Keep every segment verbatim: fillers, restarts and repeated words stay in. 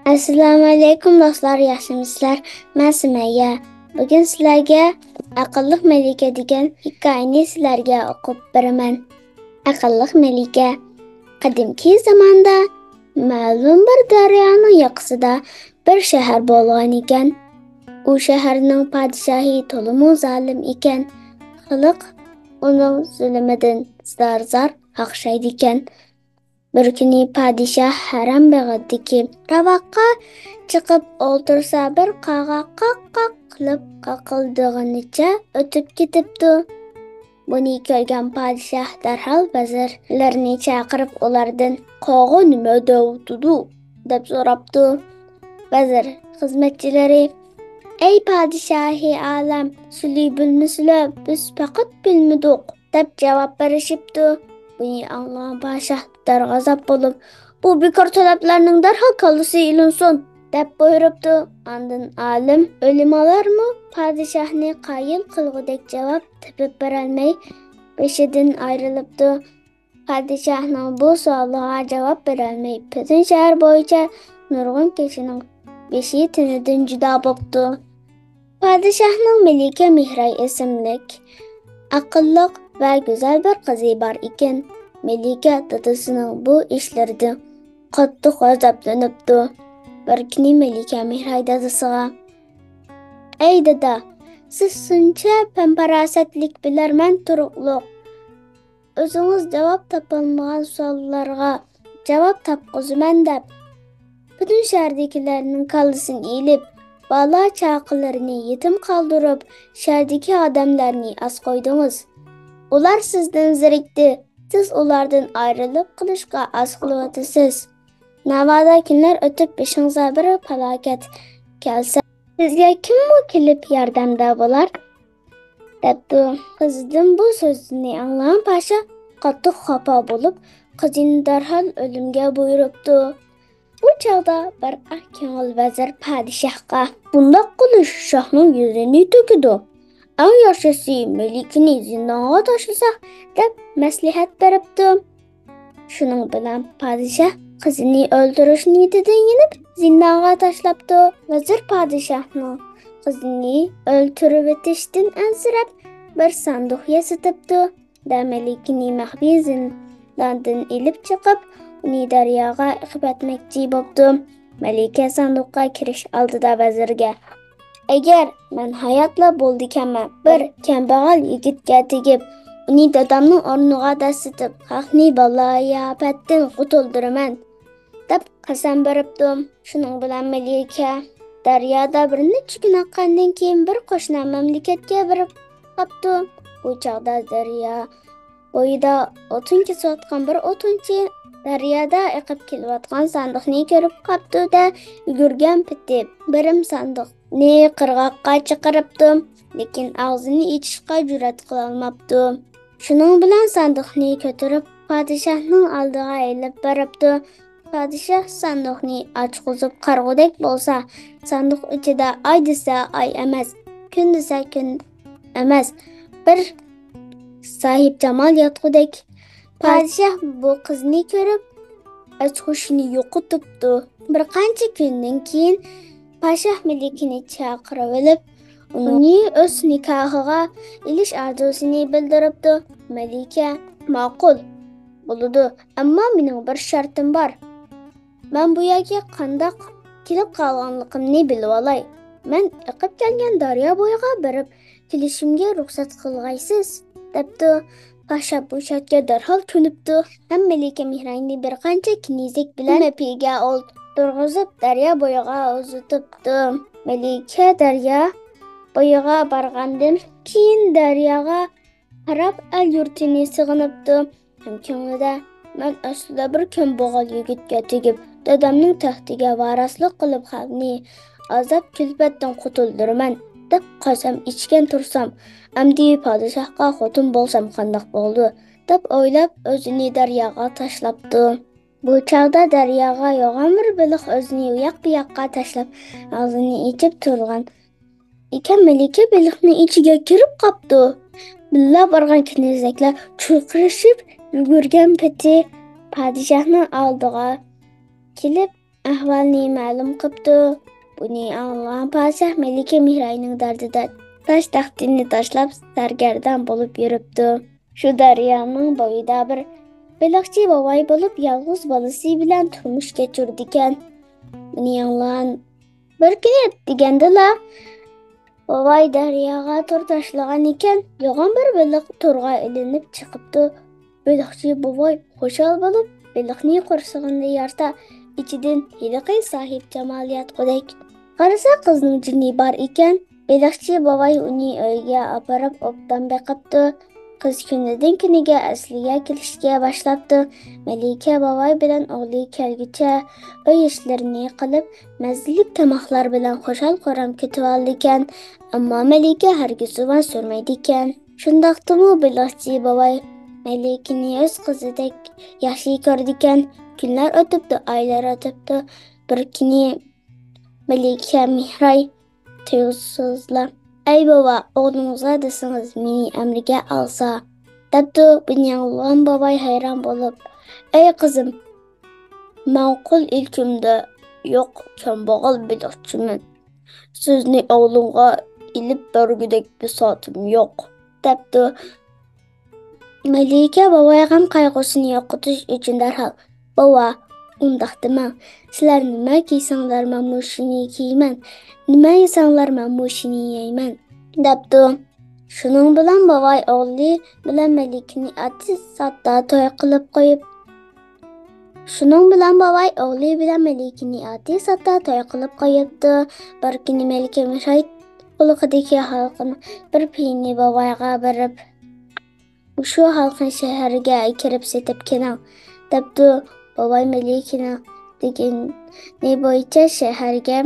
ئەسسالامۇئەلەيكۇم دوستلار، ياخشىمۇسىلەر؟ مەن سۈمەييە. بۈگۈن سىلەرگە ئەقىللىق مەلىكە دېگەن ھېكايىنى سىلەرگە ئوقۇپ بېرىمەن. ئەقىللىق مەلىكە. قەدىمكى زاماندا مەلۇم بىر دەريانىڭ ياقىسىدا بىر شەھەر بولغان ئىكەن. ئۇ شەھەرنىڭ پادىشاھى تولىمۇ زالىم ئىكەن. خەلق ئۇنىڭ زۇلۇمىدىن زار-زار قاقشايدىكەن. بىر كۈنى پادىشاھ ھەرەم بېغىدىكى راۋاققا چىقىپ ئولتۇرسا، بىر قاغا قاق-قاق قىلىپ قاقىلدىغىنىچە ئۆتۈپ كېتىپتۇ. بۇنى كۆرگەن پادىشاھ دەرھال ۋەزىرلىرىنى چاقىرىپ، ئۇلاردىن، «قاغا نېمە دەۋاتىدۇ؟» دەپ سوراپتۇ. ۋەزىر خىزمەتچىلىرى، «ئەي پادىشاھى ئالەم، سىلى بىلمىسىلە، بىز پەقەت بىلمىدۇق» دەپ جاۋاب بېرىشىپتۇ. بۇنى ئاڭلىغان پادىشاھ دەرغەزەپ بولۇپ، «بۇ بىكار تەلەپلەرنىڭ دەرھال كاللىسى ئېلىنسۇن» دەپ بۇيرۇپتۇ. ئاندىن ئالىم ئۆلىمالارمۇ پادىشاھنى قايىل قىلغۇدەك جاۋاب تېپىپ بېرەلمەي، بېشىدىن ئايرىلىپتۇ. پادىشاھنىڭ بۇ سوئالىغا جاۋاب بېرەلمەي، پۈتۈن شەھەر بويىچە نۇرغۇن كىشىنىڭ بېشى تېنىدىن جۇدا بوپتۇ. پادىشاھنىڭ مەلىكە مېھراي ئىسىملىك ئەقىللىق ۋە گۈزەل بىر قىزى بار ئىكەن. مەلىكە دادىسىنىڭ بۇ ئىشلىرىدىن قاتتىق غەزەپلىنىپتۇ. بىر كۈنى مەلىكە مېھراي دادىسىغا، «ئەي دادا، سىز شۇنچە پەن-پاراسەتلىك، بىلەرمەن تۇرۇقلۇق، ئۆزىڭىز جاۋاب تاپالمىغان سوئاللارغا جاۋاب تاپقۇزىمەن دەپ، پۈتۈن شەھەردىكىلەرنىڭ كاللىسىنى ئېلىپ، بالا-چاقىلىرىنى يېتىم قالدۇرۇپ، شەھەردىكى ئادەملەرنى ئاز قويدىڭىز. ئۇلار سىزدىن زېرىكتى، سىز ئۇلاردىن ئايرىلىپ قېلىشقا ئاز قىلىۋاتىسىز. ناۋادا كۈنلەر ئۆتۈپ، بېشىڭىزغا بىر پالاكەت كەلسە، سىزگە كىممۇ كېلىپ ياردەمدە بولار؟» دەپتۇ. قىزىدىن بۇ سۆزنى ئاڭلىغان پاشا قاتتىق خاپا بولۇپ، قىزىنى دەرھال ئۆلۈمگە بۇيرۇپتۇ. بۇ چاغدا بىر ئاق كۆڭۈل ۋەزىر پادىشاھقا، «بۇنداق قىلىش شاھنىڭ يۈزىنى تۆكىدۇ. ئەڭ ياخشىسى مەلىكىنى زىندانغا تاشلىساق» دەپ مەسلىھەت بېرىپتۇ. شۇنىڭ بىلەن پادىشاھ قىزىنى ئۆلتۈرۈش نىيىتىدىن يېنىپ، زىندانغا تاشلاپتۇ. ۋەزىر پادىشاھنىڭ قىزىنى ئۆلتۈرۈۋېتىشتىن ئەنسىرەپ، بىر ساندۇق ياسىتىپتۇ. دە مەلىكىنى مەخپىي زىنداندىن ئېلىپ چىقىپ، ئۇنى دەرياغا ئېقىپ ئەتمەكچى بوپتۇ. مەلىكە ساندۇققا كىرىش ئالدىدا ۋەزىرگە، «ئەگەر مەن ھاياتلا بولىدىكەنمەن، بىر كەمبەغەل يىگىتكە تېگىپ، ئۇنى دادامنىڭ ئورنىغا دەسسىتىپ، خەقنى بالايىئاپەتتىن قۇتۇلدۇرىمەن» دەپ قەسەم بېرىپتۇ. شۇنىڭ بىلەن مەلىكە دەريادا بىر نەچچە كۈن ئاققاندىن كېيىن بىر قوشنا مەملىكەتكە بېرىپ قاپتۇ. بۇ چاغدا دەريا بويىدا ئوتۇن كېسىۋاتقان بىر ئوتۇنچى دەريادا ئېقىپ كېلىۋاتقان ساندۇقنى كۆرۈپ قاپتۇ-دە، يۈگۈرگەن پېتى بىرىم ساندۇقنى قىرغاققا چىقىرىپتۇ، لېكىن ئاغزىنى ئېچىشقا جۈرئەت قىلالماپتۇ. شۇنىڭ بىلەن ساندۇقنى كۆتۈرۈپ، پادىشاھنىڭ ئالدىغا ئېلىپ بېرىپتۇ. پادىشاھ ساندۇقنى ئاچقۇزۇپ قارىغۇدەك بولسا، ساندۇق ئىچىدە ئاي دېسە ئاي ئەمەس، كۈن دېسە كۈن ئەمەس، بىر ساھىبجامال ياتقۇدەك. پادىشاھ بۇ قىزنى كۆرۈپ، ئەس-ھوشىنى يوقىتىپتۇ. بىر قانچە كۈندىن كېيىن پادىشاھ مەلىكىنى چاقىرىۋېلىپ، ئۇنى ئۆز نىكاھىغا ئېلىش ئارزۇسىنى بىلدۈرۈپتۇ. مەلىكە، «ماقۇل، بولىدۇ، ئەمما مېنىڭ بىر شەرتىم بار. مەن بۇ يەرگە قانداق كېلىپ قالغانلىقىمنى بىلىۋالاي. مەن ئېقىپ كەلگەن دەريا بويىغا بېرىپ كېلىشىمگە رۇخسەت قىلغايسىز» دەپتۇ. پاشا بۇ شەرتكە دەرھال كۆنۈپتۇ ھەم مەلىكە مېھراينى بىر قانچە كېنىزەك بىلەن مەپىگە ئولتۇرغۇزۇپ، دەريا بويىغا ئۇزىتىپتۇ. مەلىكە دەريا بويىغا بارغاندىن كېيىن، دەرياغا قاراپ ئەل-يۇرتىنى سېغىنىپتۇ ھەم كۆڭلىدە، «مەن ئەسلىدە بىر كەمبەغەل يىگىتكە تېگىپ، دادامنىڭ تەختىگە ۋارىسلىق قىلىپ، خەقنى ئازاب-كۈلپەتتىن قۇتۇلدۇرىمەن دەپ قەسەم ئىچكەن تۇرسام، ئەمدى پادىشاھقا خوتۇن بولسام قانداق بولىدۇ؟» دەپ ئويلاپ، ئۆزىنى دەرياغا تاشلاپتۇ. بۇ چاغدا دەرياغا يوغان بىر بېلىق ئۆزىنى ئۇياق-بۇياققا تاشلاپ، ئاغزىنى ئېچىپ تۇرغان ئىكەن، مەلىكە بېلىقنى ئىچىگە كىرىپ قاپتۇ. بىللە بارغان كېنىزەكلەر چۇرقىرىشىپ يۈگۈرگەن پېتى پادىشاھنىڭ ئالدىغا كېلىپ، ئەھۋالنى مەلۇم قىپتۇ. بۇنى ئاڭلىغان پادىشاھ مەلىكە مېھراينىڭ دەردىدە تاج تەختىنى تاشلاپ، سەرگەردان بولۇپ يۈرۈپتۇ. شۇ دەريانىڭ بويىدا بىر بېلىقچى بوۋاي بولۇپ، يالغۇز بالىسى بىلەن تۇرمۇش كەچۈرىدىكەن. بۇنى ئاڭلىغان بىر كۈنى دېگەندىلا، بوۋاي دەرياغا تور تاشلىغان ئىكەن، يوغان بىر بېلىق تورغا ئىلىنىپ چىقىپتۇ. بېلىقچى بوۋاي خۇشال بولۇپ، بېلىقنى قورسىقىندا يارتا، ئىچىدىن ھېلىقى ساھىب جامال ياتقۇدەك. قارىسا، قىزنىڭ جېنى بار ئىكەن. بېلىقچى بوۋاي ئۇنى ئۆيىگە ئاپىرىپ، ئوبدان بېقىپتۇ. قىز كۈنىدىن كۈنىگە ئەسلىگە كېلىشكە باشلاپتۇ. مەلىكە بوۋاي بىلەن ئوغلى كەلگۈچە ئۆي ئىشلىرىنى قىلىپ، مەززىلىك تاماقلار بىلەن خۇشال-خۇرام كۈتۈۋالىدىكەن. ئەمما مەلىكە ھەرگىز زۇۋان سۈرمەيدىكەن. شۇنداقتىمۇ بېلىقچى بوۋاي مەلىكىنى ئۆز قىزىدەك ياخشى كۆرىدىكەن. كۈنلەر ئۆتۈپتۇ، ئايلار ئۆتۈپتۇ. بىر كۈنى مەلىكە مېھراي تۇيۇقسىزلا، «ئەي بوۋا، ئوغلىڭىزغا دېسىڭىز، مېنى ئەمرىگە ئالسا» دەپتۇ. بۇنى ئاڭلىغان بوۋاي ھەيران بولۇپ، «ئەي قىزىم، مەن قۇل ئىلكىمدە يوق كەمبەغەل بېلىقچىمەن. سىزنى ئوغلۇمغا ئېلىپ بەرگۈدەك بىساتىم يوق» دەپتۇ. مەلىكە بوۋاي غەم قايغۇسىنى يوقىتىش ئۈچۈن دەرھال، «بوۋا، ئۇنداق دېمەڭ. سىلەر نېمە كىيسەڭلار، مەنمۇ شۇنى كىيىمەن. نېمە يېسەڭلار، مەنمۇ شۇنى يەيمەن» دەپتۇ. شۇنىڭ بىلەن بوۋاي ئوغلى بىلەن مەلىكىنى ئاددىي ساددا توي قىلىپ قويۇپ، شۇنىڭ بىلەن بوۋاي ئوغلى بىلەن مەلىكىنى ئاددىي ساددا توي قىلىپ قويۇپتۇ. بىر كۈنى مەلىكە مېھراي قۇلىقىدىكى ھالقىنىڭ بىر پېيىنى بوۋايغا بېرىپ، «مۇشۇ ھالقىنى شەھەرگە كىرىپ سېتىپ كېلىڭ» دەپتۇ. بوۋاي مەلىكىنىڭ دېگىنى بويىچە شەھەرگە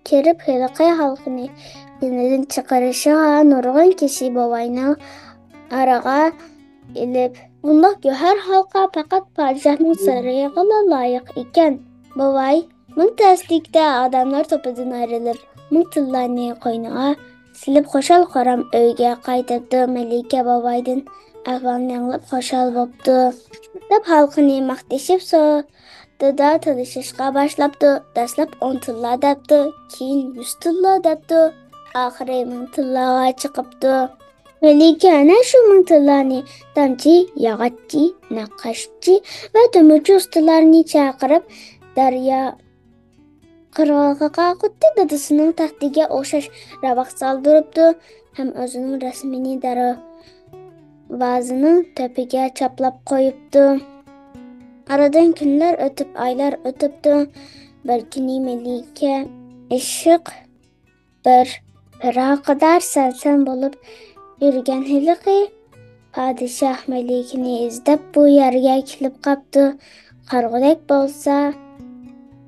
كىرىپ، ھېلىقى ھالقىنى يېنىدىن چىقىرىشىغا نۇرغۇن كىشى بوۋاينىڭ ئارىغا ئېلىپ، «بۇنداق گۆھەر ھالقا پەقەت پادىشاھنىڭ سارىيىغىلا لايىق ئىكەن. بوۋاي!» مىڭ تەسلىكتە ئادەملەر توپىدىن ئايرىلىپ، مىڭ تىللانى قوينىغا سېلىپ، خۇشال-خۇرام ئۆيىگە قايتىپتۇ. مەلىكە بوۋايدىن ئەھۋالنى ئاڭلاپ خۇشال بوپتۇ. دەپ ھالقىنى ماختىشىپ سودىدا تالىشىشقا باشلاپتۇ. دەسلەپ ئون تىللا دەپتۇ، كېيىن يۈز تىللا دەپتۇ، ئاخىرى مىڭ تىللاغا چىقىپتۇ. مەلىكە ئەنە شۇ مىڭ تىللانى تامچى، ياغاچچى، نەققاشچى ۋە تۆمۈرچى ئۇستىلارنى چاقىرىپ، دەريا قىرغىقىغا خۇددى دادىسىنىڭ تەختىگە ئوخشاش راۋاق سالدۇرۇپتۇ ھەم ئۆزىنىڭ رەسىمىنى دەرۋازىنىڭ تۆپىگە چاپلاپ قويۇپتۇ. ئارىدىن كۈنلەر ئۆتۈپ، ئايلار ئۆتۈپتۇ. بىر كۈنى مەلىكە ئىششىق بىر پىراقىدار سەرسان بولۇپ يۈرگەن ھېلىقى پادىشاھ مەلىكىنى ئىزدەپ بۇ يەرگە كېلىپ قاپتۇ. قارىغۇدەك بولسا،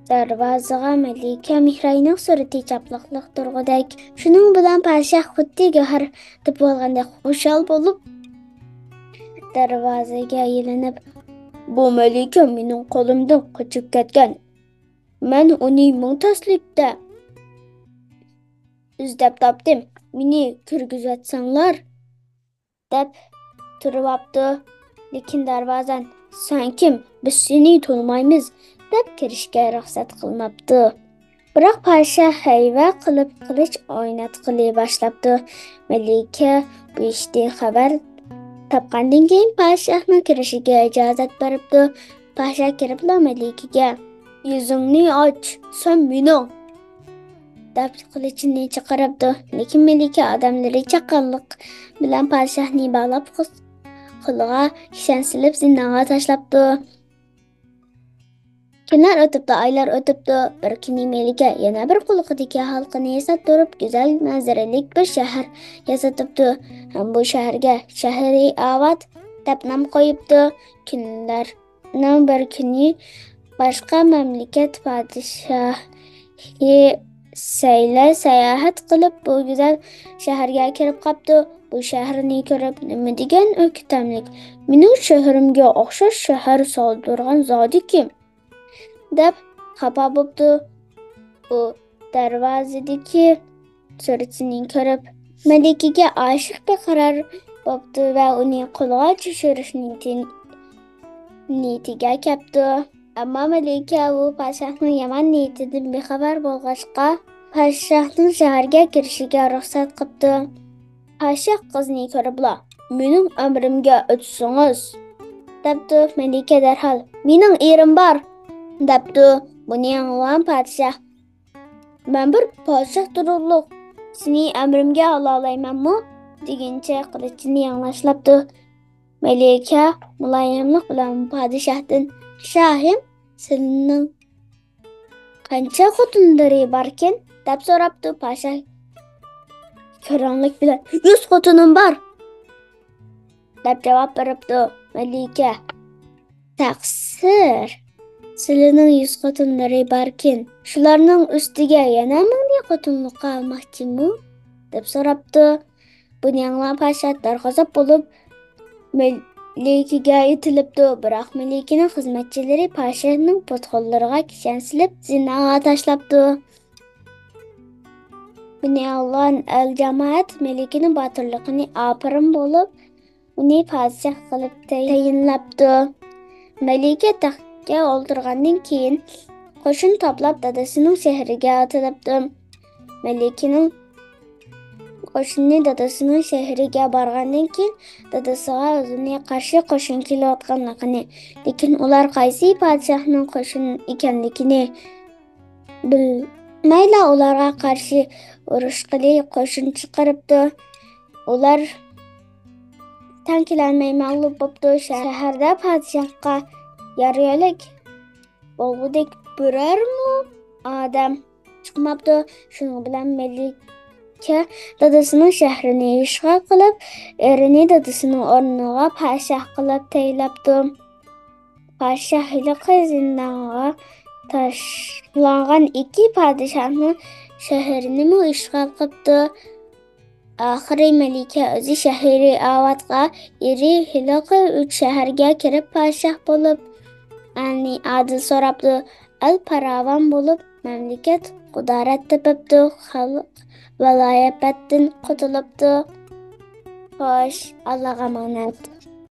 دەرۋازىغا مەلىكە مېھراينىڭ سۈرىتى چاپلىقلىق تۇرغۇدەك. شۇنىڭ بىلەن پادىشاھ خۇددى گۆھەر تېپىۋالغاندەك خۇشال بولۇپ، دەرۋازىگە يېلىنىپ، «بۇ مەلىكە مېنىڭ قولۇمدىن قېچىپ كەتكەن. مەن ئۇنى مىڭ تەسلىكتە ئىزدەپ تاپتىم. مېنى كىرگۈزۈۋەتسەڭلار» دەپ تۇرۇۋاپتۇ. لېكىن دەرۋازان، «سەن كىم؟ بىز سېنى تونۇمايمىز» دەپ كىرىشكە رۇخسەت قىلماپتۇ. بىراق پادىشاھ ھەيۋە قىلىپ قىلىچ ئويناتقىلى باشلاپتۇ. مەلىكە بۇ ئىشتىن خەۋەر تاپقاندىن كېيىن پادىشاھنىڭ كىرىشىگە ئىجازەت بېرىپتۇ. پادىشاھ كىرىپلا مەلىكىگە، «يۈزۈڭنى ئاچ، سەن مېنىڭ» دەپ قىلىچىنى چىقىرىپتۇ. لېكىن مەلىكە ئادەملىرى چاققانلىق بىلەن پادىشاھنى باغلاپ، قولىغا كىشەن سېلىپ زىندانغا تاشلاپتۇ. كۈنلەر ئۆتۈپتۇ، ئايلار ئۆتۈپتۇ. بىر كۈنى مەلىكە يەنە بىر قۇلىقىدىكى ھالقىنى ساتتۇرۇپ، گۈزەل مەنزىرىلىك بىر شەھەر ياسىتىپتۇ ھەم بۇ شەھەرگە شەھىرى ئاۋات دەپ نام قويۇپتۇ. كۈنلەرنىڭ بىر كۈنى باشقا مەملىكەت پادىشاھى سەيلە ساياھەت قىلىپ، بۇ گۈزەل شەھەرگە كىرىپ قاپتۇ. بۇ شەھەرنى كۆرۈپ، «نېمە دېگەن ئۆكتەملىك! مېنىڭ شەھىرىمگە ئوخشاش شەھەر سالدۇرغان زادى كىم؟» دەپ خاپا بوپتۇ. ئۇ دەرۋازىدىكى سۈرىتىنى كۆرۈپ، مەلىكىگە ئاشىق بىر قارار بوپتۇ ۋە ئۇنى قولغا چۈشۈرۈش نىيىتى-، نىيىتىگە كەپتۇ. ئەمما مەلىكە بۇ پادىشاھنىڭ يامان نىيىتىدىن بىخەۋەر بولغاچقا، پادىشاھنىڭ شەھەرگە كىرىشىگە رۇخسەت قىپتۇ. پادىشاھ قىزنى كۆرۈپلا، «مېنىڭ ئەمرىمگە ئۆتسىڭىز» دەپتۇ. مەلىكە دەرھال، «مېنىڭ ئېرىم بار» دەپتۇ. بۇنى ئاڭلىغان پادىشاھ، «مەن بىر پادىشاھ تۇرۇقلۇق سېنى ئەمرىمگە ئالالايمەنمۇ؟» دېگىنىچە قىلىچىنى ياڭلاشلاپتۇ. مەلىكە مۇلايىملىق بىلەن پادىشاھتىن، «شاھىم، سىلىنىڭ قانچە خوتۇنلىرى باركىن؟» دەپ سوراپتۇ. پادىشاھ كۆرەڭلىك بىلەن، «يۈز خوتۇنۇم بار» دەپ جاۋاب بېرىپتۇ. مەلىكە، «تەقسىر، سىلىنىڭ يۈز خوتۇنلىرى باركىن، شۇلارنىڭ ئۈستىگە يەنە مىڭنى خوتۇنلۇققا ئالماقچىمۇ؟» دەپ سوراپتۇ. بۇنى ئاڭلىغان پادىشاھ دەرغەزەپ بولۇپ، مەلىكىگە ئېتىلىپتۇ. بىراق مەلىكىنىڭ خىزمەتچىلىرى پادىشاھنىڭ پۇت-قوللىرىغا كىشەن سېلىپ، زىندانغا تاشلاپتۇ. بۇنى ئاڭلىغان ئەل جامائەت مەلىكىنىڭ باتۇرلۇقىنى ئاپىرىن بولۇپ، ئۇنى پادىشاھ قىلىپ تەيىنلەپتۇ. مەلىكە تەختكە ئولتۇرغاندىن كېيىن، قوشۇن توپلاپ، دادىسىنىڭ شەھىرىگە ئاتلىنىپتۇ. مەلىكىنىڭ قوشۇنى دادىسىنىڭ شەھىرىگە بارغاندىن كېيىن، دادىسىغا ئۆزىنى قارشى قوشۇن كېلىۋاتقانلىقىنى، لېكىن ئۇلار قايسى پادىشاھنىڭ قوشۇنى ئىكەنلىكىنى بىلمەيلا، ئۇلارغا قارشى ئۇرۇشقىلى قوشۇن چىقىرىپتۇ. ئۇلار تەڭ كېلەلمەي مەغلۇپ بوپتۇ. شەھەردە پادىشاھقا يار-يۆلەك بولغۇدەك بىرەرمۇ ئادەم چىقماپتۇ. شۇنىڭ بىلەن مەلىكە دادىسىنىڭ شەھىرىنى ئىشغال قىلىپ، ئېرىنى دادىسىنىڭ ئورنىغا پادىشاھ قىلىپ تەيىنلەپتۇ. پادىشاھ ھېلىقى زىندانغا تاشلانغان ئىككى پادىشاھنىڭ شەھىرىنىمۇ ئىشغال قىپتۇ. ئاخىرى مەلىكە ئۆزى شەھىرى ئاۋاتقا، ئېرى ھېلىقى ئۈچ شەھەرگە كىرىپ پادىشاھ بولۇپ، ئەلنى ئادىل سوراپتۇ. ئەل پاراۋان بولۇپ، مەملىكەت قۇدرەت تېپىپتۇ، خەلق بالايىئاپەتتىن قۇتۇلۇپتۇ. خوش، ئاللاغا ئامانەت.